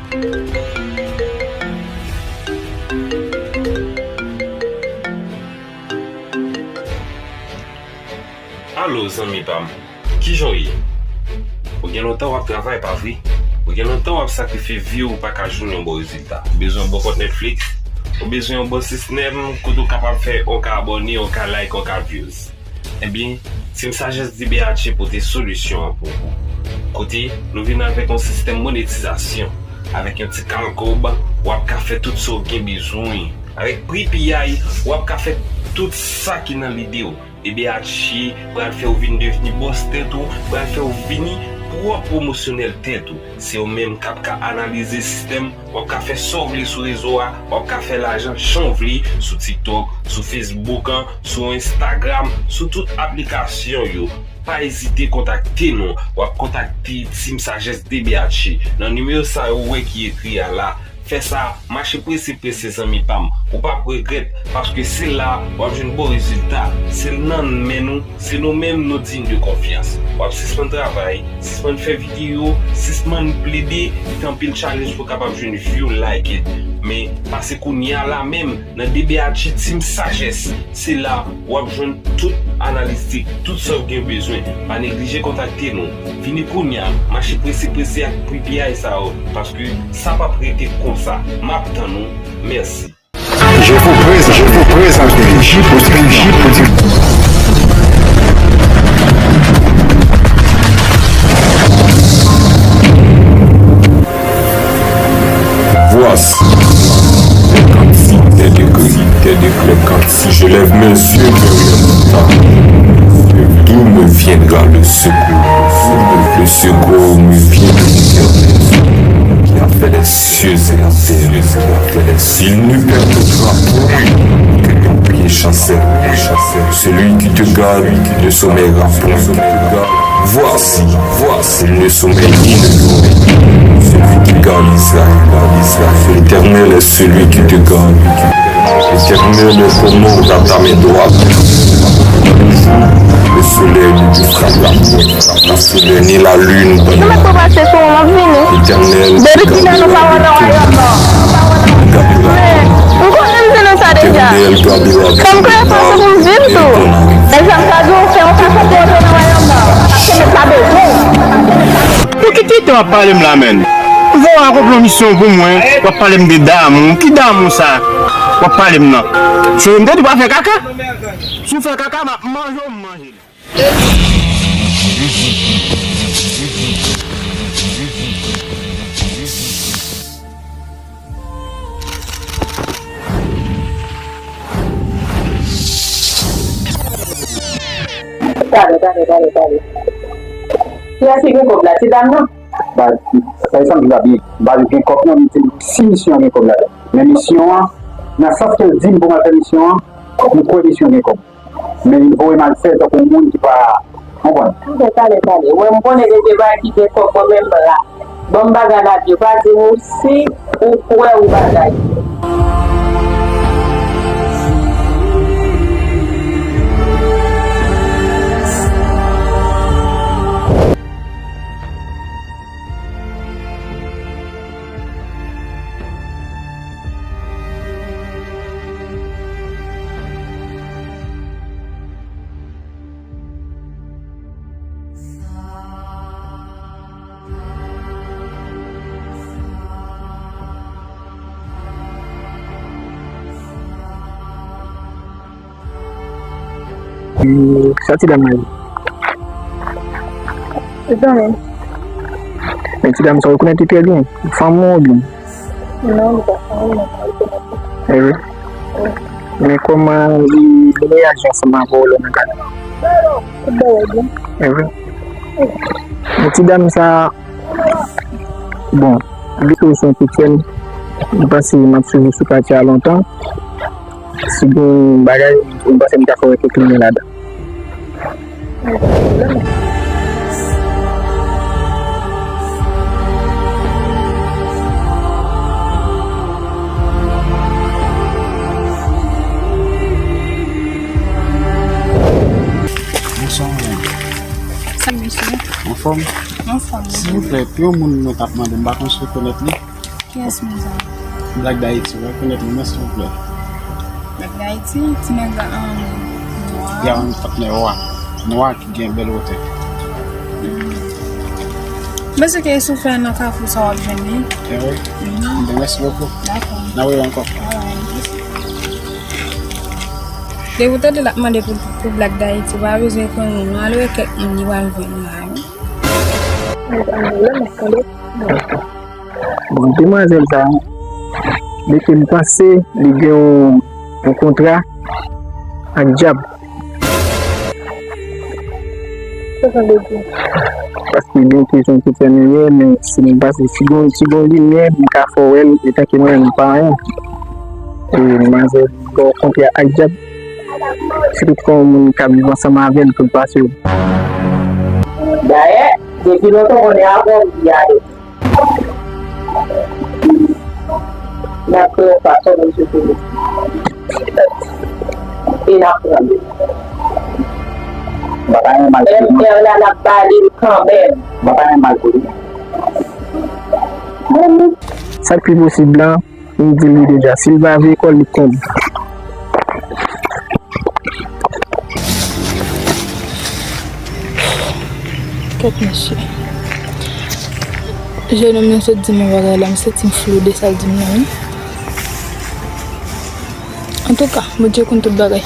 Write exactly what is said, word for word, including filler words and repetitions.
Alo, zanmi pa m, kijan w ye? Ou gen lontan w ap travay, pa vre? Ou gen lontan w ap sakrifye vi w, ou pa ka jwenn yon bon rezilta. Ou bezwen yon bon kont Netflix? Ou bezwen yon bon sistèm kote w kapab fè, w ka abòne, w ka like, w ka views? Ebyen, Team Sagesse D B H pote solisyon an pou ou. Kote nou vin avèk yon sistèm monetizasyon. Avèk yon ti kal kòb, w ap ka fè tout sa w gen bezwen. Avèk pri piyay, w ap ka fè tout sa ki nan lide w. D B H pral fè w vin devni bòs tèt ou, pral fè w vini pwòp pwomosyonèl tèt ou. Se ou menm k ap ka analize sistèm, w ap ka fè sa w vle sou rezo a, w ap ka fè lajan jan w vle sou TikTok, sou Facebook an, sou Instagram, sou tout aplikasyon yo. Pa ezite kontakte nou. W ap kontakte Team Sagesse D B H nan nimewo sa yo wè ki ekri a la. Fè sa, mache prese prese, zanmi pa m. Ou p ap regrèt, paske se la w ap jwenn bon rezilta. Se nan men nou, se nou menm, nou diy de konfyans. W ap sispann travay, sispann fè videyo, sispann plede, tanpil challenge pou w kapab jwenn view, like it. Men, pase kounye a la menm, nan D B H Team Sagesse. Se la w ap jwenn tout analiz tech, tout sa w gen bezwen. Pa neglije kontakte nou. Vini kounye a, mache prese prese ak pri piyay sa yo, paske sa p ap rete konsa. M ap tann ou. Mèsi. Je vous présente, je vous présente J pour J pour Voici les quantités de cris, des déclets, quand si je lève mes yeux vers le montant, d'où me viendra le secours? Le secours me vient de l'Éternel, qui a fait les cieux et la terre. Il ne permettra point que ton pied chancelle. Celui qui te garde ne sommeillera point. Voici, voici, il ne sommeille ni ne dort, celui qui garde Israël. L'Éternel est celui qui te garde. L'Éternel commande à ta main droite. Le jour, le soleil ne te frappera point, ni la lune dans le matin. L'Éternel te gardera. L'Éternel gardera ta main droite. Pou ki, ki tan w ap pale m la, menn? Ou voye w a konplo misyon pou mwen, w ap pale m de damou. Ki damou sa w ap pale m nan? Se m te di w pa fè kaka? Si w fè kaka, m ap manje w, m manje l. Tande, tande, tande, tande. Kiyès ki gen kòb la? Ti dam nan? Baz, sa e sanble la byen. Baz gen kòb nan, men se si misyon an gen kòb ladan. Men misyon an, nan sans ke l di m pou m al fè misyon an, m kwè misyon an gen kòb. Men li voye m al fè l tankou yon moun ki pa konprann. Ok, tande, tande. Wè, m konnen gen de bagay ki gen kòb mwen menm la. Ban m bagay la byen. Pa di m ou si ou kwè ou bagay. Sa ti dam nan ye? Zanmi m. Men ti dam sa w rekonèt li trè byen? Fanm ou oubyen? Non, li pa fanm, non, li pa fanm. E vre? Wi. Men kòman li, li reyaji ansanm avè w lè w nan kay la? Tout bagay byen. E vre? Wi. Men ti dam sa, bon, li tou se yon ti jèn, m panse m ap swiv li sou katye a lontan. Si gen bagay, m panse m ta fè w kèk limyè ladan. Bonswa, madam. Sa, mesye? Anfòm? Anfòm. Silvouplè, pou yon moun mwen t ap mande, m pa konn si w rekonèt li. Kiyès moun sa? Black D'Haïti, ou rekonèt li non, silvouplè? Black D'Haïti, ti nèg la, um, nwa. Ya, yon patnè wa. Nwa ki gen bèl wotè. M panse ke si w fè nan kafou sa w ap jwenn li. Anmwey. Mèsi bokou. Dakò. N a wè w ankò. Alright. Depi w tande l ap mande pou, pou Black D'Haïti, ou pa bezwen konnen non, al wè kèk moun li pral jwenn la wi. Bon, demwazèl sa, depi m panse li gen yon, yon kontra ak dyab. Sa sa vle di? Paske gen kesyon ki fè m ye, men si m pase, si gon, si gon limyè, m ka fè w wè l, etanke mwen menm m pa anyen. E demwazèl gen yon kontra ak dyab. Se tout kon moun k ap viv ansanm avè l pou l pase w. Dayè, depi lontan konnen avan w di ale. N ap fè yon fason pou n sipòte. E n ap pran li. Bagay an mal fini. M R la n ap ba li l kanmenm. Bagay an mal fini. Sa k pi posib la, m di l li deja. Si l pa veye kò l, li konn. Kèt mesye. Jennonm nan sot di m yon bagay la, m santi m flou de sa l di m nan, wi. Antouka, Bondye konn tout bagay.